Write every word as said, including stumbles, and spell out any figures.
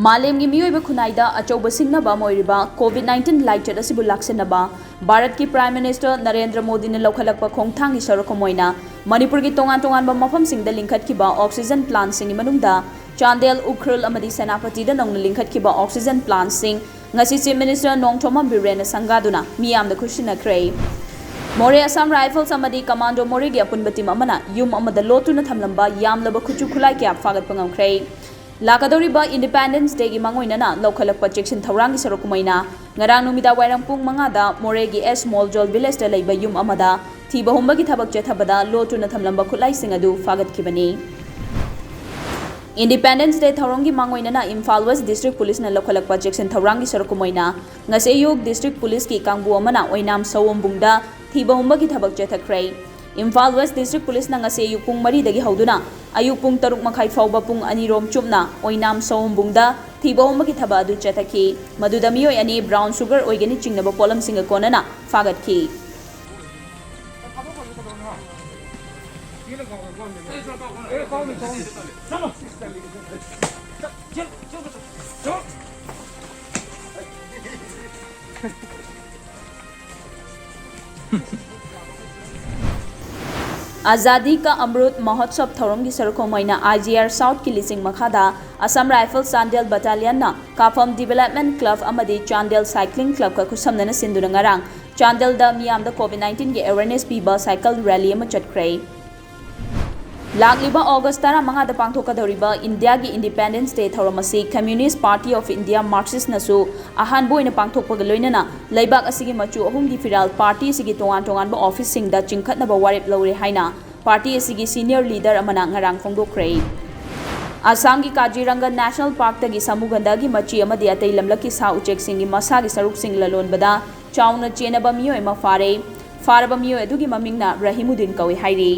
ꯃꯥꯂꯦꯝꯒꯤ ꯃꯤꯑꯣꯏꯕ ꯈꯨꯟꯅꯥꯏꯗ ꯑꯆꯧꯕ ꯁꯤꯡꯅꯕ ꯑꯃ ꯑꯣꯏꯔꯤꯕ COVID nineteen ꯂꯥꯏꯆꯠ ꯑꯁꯤꯕꯨ ꯂꯥꯛꯁꯤꯟꯅꯕ ꯚꯥꯔꯠꯀꯤ Prime Minister ꯅꯔꯦꯟꯗ꯭ꯔ ꯃꯣꯗꯤꯅ ꯂꯧꯈꯠꯂꯛꯄ ꯈꯣꯡꯊꯥꯡꯒꯤ ꯁꯔꯨꯛ ꯑꯃ ꯑꯣꯏꯅ ꯃꯅꯤꯄꯨꯔꯒꯤ ꯇꯣꯉꯥꯟ ꯇꯣꯉꯥꯟꯕ ꯃꯐꯝꯁꯤꯡꯗ ꯂꯤꯡꯈꯠꯈꯤꯕ oxygen plantꯁꯤꯡꯒꯤ ꯃꯅꯨꯡꯗ ꯆꯥꯟꯗꯦꯜ, ꯎꯈ꯭ꯔꯨꯜ ꯑꯃꯗꯤ ꯁꯦꯅꯥꯄꯇꯤꯗ ꯅꯧꯅ ꯂꯤꯡꯈꯠꯈꯤꯕ oxygen plantꯁꯤꯡ ꯉꯁꯤ Chief Minister ꯅꯣꯡꯊꯣꯝꯕꯝ ꯕꯤꯔꯦꯟꯅ ꯁꯪꯒꯥꯗꯨꯅ ꯃꯤꯌꯥꯝꯗ ꯈꯨꯠꯁꯤꯟꯅꯈ꯭ꯔꯦ꯫ ꯃꯣꯔꯦ Assam Rifles ꯑꯃꯗꯤ Commando ꯃꯣꯔꯦꯒꯤ ꯑꯄꯨꯟꯕ team ꯑꯃꯅ ꯌꯨꯝ ꯑꯃꯗ ꯂꯣꯠꯇꯨꯅ ꯊꯝꯂꯝꯕ ꯌꯥꯝꯂꯕ ꯈꯨꯠꯁꯨ ꯈꯨꯠꯂꯥꯏ ꯀꯌꯥ ꯐꯥꯒꯠꯄ ꯉꯝꯈ꯭ꯔꯦ꯫ ꯂꯥꯛꯀꯗꯧꯔꯤꯕ Independence Dayꯒꯤ ꯃꯥꯡꯑꯣꯏꯅꯅ ꯂꯧꯈꯠꯂꯛꯄ ꯆꯦꯛꯁꯤꯟ ꯊꯧꯔꯥꯡꯒꯤ ꯁꯔꯨꯛ ꯑꯃ ꯑꯣꯏꯅ ꯉꯔꯥꯡ ꯅꯨꯃꯤꯗꯥꯡ ꯋꯥꯏꯔꯝ ꯄꯨꯡ ꯃꯉꯥꯗ ꯃꯣꯔꯦꯒꯤ ꯑꯦꯁ ꯃꯣꯜꯖꯣꯜ villageꯇ ꯂꯩꯕ ꯌꯨꯝ ꯑꯃꯗ ꯊꯤꯕ ꯍꯨꯝꯕꯒꯤ ꯊꯕꯛ ꯆꯠꯊꯕꯗ ꯂꯣꯠꯇꯨꯅ ꯊꯝꯂꯝꯕ ꯈꯨꯠꯂꯥꯏꯁꯤꯡ ꯑꯗꯨ ꯐꯥꯒꯠꯈꯤꯕꯅꯤ꯫ Independence Day ꯊꯧꯔꯝꯒꯤ ꯃꯥꯡꯑꯣꯏꯅꯅ ꯏꯝꯐꯥꯜ West District Policeꯅ ꯂꯧꯈꯠꯂꯛꯄ ꯆꯦꯛꯁꯤꯟ ꯊꯧꯔꯥꯡꯒꯤ ꯁꯔꯨꯛ ꯑꯃ ꯑꯣꯏꯅ ꯉꯁꯤ ꯑꯌꯨꯛ District Policeꯀꯤ ꯀꯥꯡꯕꯨ ꯑꯃꯅ ꯑꯣꯏꯅꯥꯝ ꯁꯑꯣꯝꯕꯨꯡꯗ ꯊꯤꯕ ꯍꯨꯝꯕꯒꯤ ꯊꯕꯛ ꯆꯠꯊꯈ꯭ꯔꯦ꯫ ꯏꯝꯐꯥꯜ West District Policeꯅ ꯉꯁꯤ ꯑꯌꯨꯛ ꯄꯨꯡ ꯃꯔꯤꯗꯒꯤ ꯍꯧꯗꯨꯅ ꯑꯌꯨꯛ ꯄꯨꯡ ꯇꯔꯨꯛ ꯃꯈꯥꯏ ꯐꯥꯎꯕ ꯄꯨꯡ ꯑꯅꯤꯔꯣꯝ ꯆꯨꯞꯅ ꯑꯣꯏꯅꯥꯝ ꯁꯑꯣꯝꯕꯨꯡꯗ ꯊꯤꯕ ꯍꯨꯝꯕꯒꯤ ꯊꯕꯛ ꯑꯗꯨ ꯆꯠꯊꯈꯤ꯫ ꯃꯗꯨꯗ ꯃꯤꯑꯣꯏ ꯑꯅꯤ brown sugar ꯑꯣꯏꯒꯅꯤ ꯆꯤꯡꯅꯕ ꯄꯣꯠꯂꯝꯁꯤꯡꯒ ꯀꯣꯟꯅꯅ ꯐꯥꯒꯠꯈꯤ꯫ ꯑꯖꯥꯗꯤ ꯀꯥ ꯑꯃ꯭ꯔꯨꯠ ꯃꯍꯣꯠꯁꯕ ꯊꯧꯔꯝꯒꯤ ꯁꯔꯨꯛ ꯑꯃ ꯑꯣꯏꯅ IGR Southꯀꯤ ꯂꯤꯆꯤꯡ ꯃꯈꯥꯗ Assam Rifles Chandel Battalionꯅ ꯀꯥꯐꯝ Development Club ꯑꯃꯗꯤ ꯆꯥꯟꯗꯦꯜ Cycling Clubꯀ ꯈꯨꯠꯁꯝꯅꯅ ꯁꯤꯟꯗꯨꯅ ꯉꯔꯥꯡ ꯆꯥꯟꯗꯦꯜꯗ ꯃꯤꯌꯥꯝꯗ COVID nineteen ꯒꯤ awareness ꯄꯤꯕ cycle rally ꯑꯃ ꯆꯠꯈ꯭ꯔꯦ꯫ ꯂꯥꯛꯂꯤꯕ August ꯇꯔꯥꯃꯉꯥꯗ ꯄꯥꯡꯊꯣꯛꯀꯗꯧꯔꯤꯕ ꯏꯟꯗꯤꯌꯥꯒꯤ Independence Day ꯊꯧꯔꯝ ꯑꯁꯤ Communist Party of India Marxistꯅꯁꯨ ꯑꯍꯥꯟꯕ ꯑꯣꯏꯅ ꯄꯥꯡꯊꯣꯛꯄꯒ ꯂꯣꯏꯅꯅ ꯂꯩꯕꯥꯛ ꯑꯁꯤꯒꯤ ꯃꯆꯨ ꯑꯍꯨꯝꯒꯤ ꯐꯤꯔꯥꯜ party ꯑꯁꯤꯒꯤ ꯇꯣꯉꯥꯟ ꯇꯣꯉꯥꯟꯕ officeꯁꯤꯡꯗ ꯆꯤꯡꯈꯠꯅꯕ ꯋꯥꯔꯦꯞ ꯂꯧꯔꯦ ꯍꯥꯏꯅ party ꯑꯁꯤꯒꯤ senior leader ꯑꯃꯅ ꯉꯔꯥꯡ ꯐꯣꯡꯗꯣꯛꯈ꯭ꯔꯦ꯫ ꯑꯁꯥꯝꯒꯤ ꯀꯥꯖꯤꯔꯪꯒ National Parkꯇꯒꯤ ꯁꯃꯨꯒꯟꯗꯥꯒꯤ ꯃꯆꯤ ꯑꯃꯗꯤ ꯑꯇꯩ ꯂꯝꯂꯛꯀꯤ ꯁꯥ ꯎꯆꯦꯛꯁꯤꯡꯒꯤ ꯃꯁꯥꯒꯤ ꯁꯔꯨꯛꯁꯤꯡ ꯂꯂꯣꯟꯕꯗ ꯆꯥꯎꯅ ꯆꯦꯟꯅꯕ ꯃꯤꯑꯣꯏ ꯑꯃ ꯐꯥꯔꯦ꯫ ꯐꯥꯔꯕ ꯃꯤꯑꯣꯏ ꯑꯗꯨꯒꯤ ꯃꯃꯤꯡꯅ ꯔꯍꯤꯃꯨꯗꯤꯟ ꯀꯧꯏ ꯍꯥꯏꯔꯤ꯫